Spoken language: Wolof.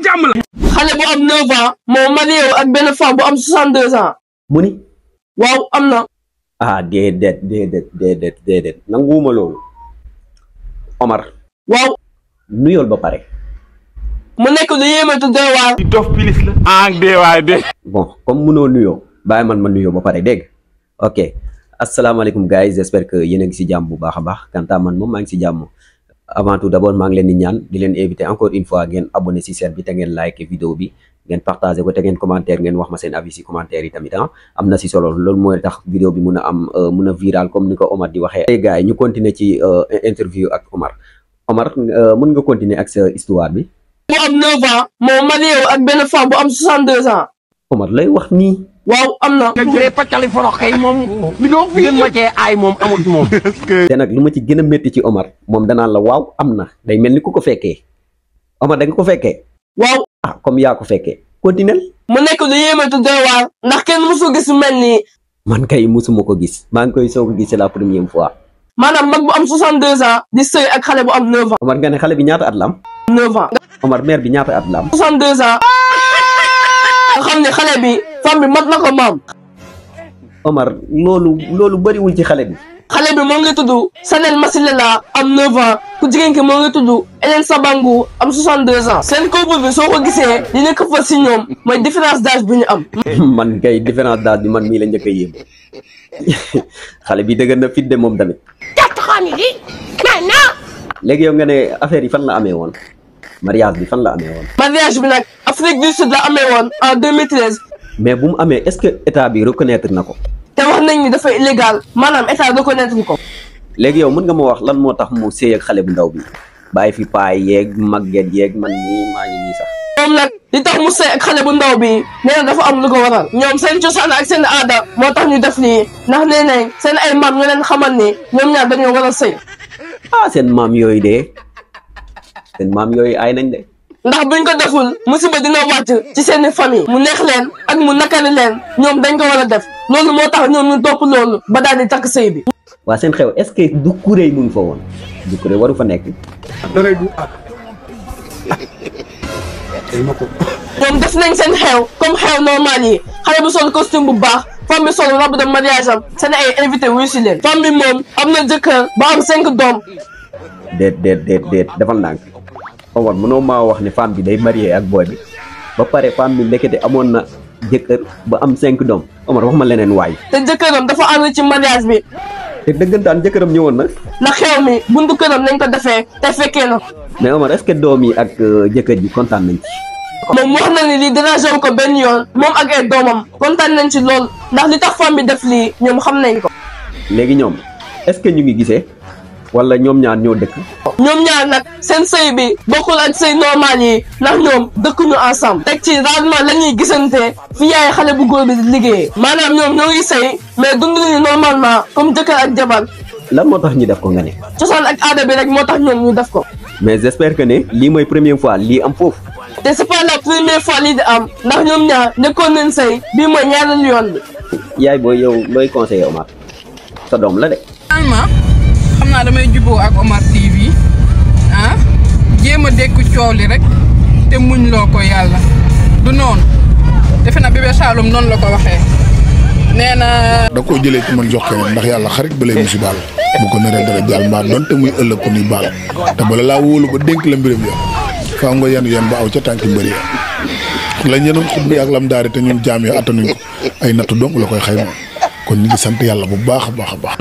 jàmm la. xale bu am 9 ans moo marié ak benn femme bu am 62 ans. mu ni. waaw am na. ah déedéet nanguwuma loolu. Omar. waaw. nuyool ba pare. mu nekk lu yéeme te doy waar. di dof pilis la. ah dee waay dee. bon comme munoo nuyoo bàyyi man ma nuyoo ba pare dégg ok asalaamaaleykum gars yi j'espère que yéen a ngi si jàmm bu baax a baax kanta man moom maa ngi si jàmm avant tout d'abord maa ngi leen di ñaan di leen inviter encore une fois ngeen abonné si chaîne bi te ngeen like vidéo bi ngeen partagé ko te ngeen commentaire ngeen wax ma seen avis si commentaire yi tamit am na si solo loolu mooy tax vidéo bi mun a am mun a viral comme ni ko Omar di waxee. tey gars yi ñu continuer ci interview ak Omar mun nga continuer ak sa histoire bi. mu am 9 ans moo marié ak benn femme bu am 62 ans. Omar lay wax nii. waaw am na. nga jëlee pàccali forox kay moom. li nga wax fi ma cee aay moom amul moom. te nag lu ma ci gën a métti ci Omar moom danaan la waaw am na day mel ni ku ko fekkee Omar da nga ko fekkee. waaw. ah comme yaa ko fekkee continuel. mu nekk lu yéeme te doy waar ndax kenn musu gis mel nii. man kay musuma ko gis maa ngi koy soog a gis c'est la première fois. maanaam mag bu am 62 ans di sëy ak xale bu am 9 ans. Omar nga ne xale bi ñaata at la am. 9 ans. Omar mère bi ñaata at la am. 62 ans. nga xam ne xale bi femme bi mat na ko maam. Omar loolu bëriwul ci xale bi. xale bi moo ngi tudd Sanel Masilela am 9 ans ku jigéen ki moo ngi tudd Hélène Sabangu am 62 ans. seen couple bi soo ko gisee li nekk fa si ñoom mooy différence d'âge bi ñu am. man kay différence d'âge bi man mii la njëkk a yéem xale bi dëgg na fit de moom tamit. léegi yow nga ne affaire yi fan la amee woon mariage bi fan la amee woon. mariage bi nag Afrique du Sud la amee woon en 2013. mais bu mu amee est-ce que état bi reconnaître na ko. te wax nañ ni dafa illégal maanaam état reconnaître ko. léegi yow mën nga ma wax lan moo tax mu séy ak xale bu ndaw bi bàyyi fi paay yeeg màgget yeeg man nii maa ngi nii sax. moom nag li tax mu séy ak xale bu ndaw bi nee na dafa am lu ko waral. ñoom seen cosaan ak seen aada moo tax ñu def lii ndax nee nañ seen ay maam ñoo leen xamal ni ñoom ñaar dañoo war a sëy. ah seen maam yooyu de seen maam yooyu ay nañ de. ndax buñ ko deful musiba dina wàcc ci seeni famille mu neex leen ak mu nakari leen ñoom dañ ko war a def loolu moo tax ñoom ñu topp loolu ba daal di takk sëy bi. waa seen xew est-ce que du kuréel mu ngi fa woon du kuréel waru fa nekk. ñoom def nañ seen xew comme xew normal yi xale bu sol costume bu baax femme bi sol robe de mariage am seen ay invité wuyu si leen. femme bi moom am na jëkkër ba am 5 doom. déet defal ndànk Omar mënoo maa wax ne femme bi day marié ak boy bi ba pare femme bi ndekete amoon na jëkkër ba am 5 doom Omar wax ma leneen waay. te jëkkëram dafa ànd ci mariage bi. te dëggantaan jëkkëram ñëwoon na. ndax xew mi buntu këram lañ ko defee te fekkee na ko. mais Omar est-ce que doom yi ak jëkkër ji kontaan nañ ci. moom wax na ni lii dérangé wu ko benn yoon moom ak ay doomam kontaan nañ ci lool ndax li tax femme bi def lii ñoom xam nañ ko. léegi ñoom est-ce que ñu ngi gisee wala ñoom ñaar ñoo dëkk. ñoom ñaar nag seen sëy bi bokkul ak sëy normal yi ndax ñoom dëkkuñu ensemble. teg ci rarement la ñuy gisante fi yaay xale bu góor bi di liggéeyee. maanaam ñoom ñoo ngi sëy mais dunduñu normalement comme jëkkër ak jabar. lan moo tax ñu def ko nga ne. cosaan ak aada bi rek moo tax ñoom ñu def ko. mais j'espère que ne lii mooy première fois lii am foofu. te c'est pas la première fois lii di am ndax ñoom ñaar nekkoon nañ sëy bii mooy ñaareelu yoon bi. yaay booy yow looy conseiller Omar sa doom la de. finalement xam naa damay juboo ak Omar TV jéem a dékku coow li rek te muñ loo ko yàlla du noonu defe na Bébé Saloum noonu la ko waxee nee na. da koo jëlee ci man jox keneen ndax yàlla xarit ba lay musibaal bu ko naree dara jàll mbaa donte muy ëllëg ko muy baal te bala laa wóolu ba dénk la mbiram ya faaw nga yan ba aw ca tànki mbëri ya lañ yenoon xut bi ak lam daari te ñun jaam yo attanuñ ko ay nattu dong la koy xayma kon ñu ngi sant yàlla bu baax a baax a baax.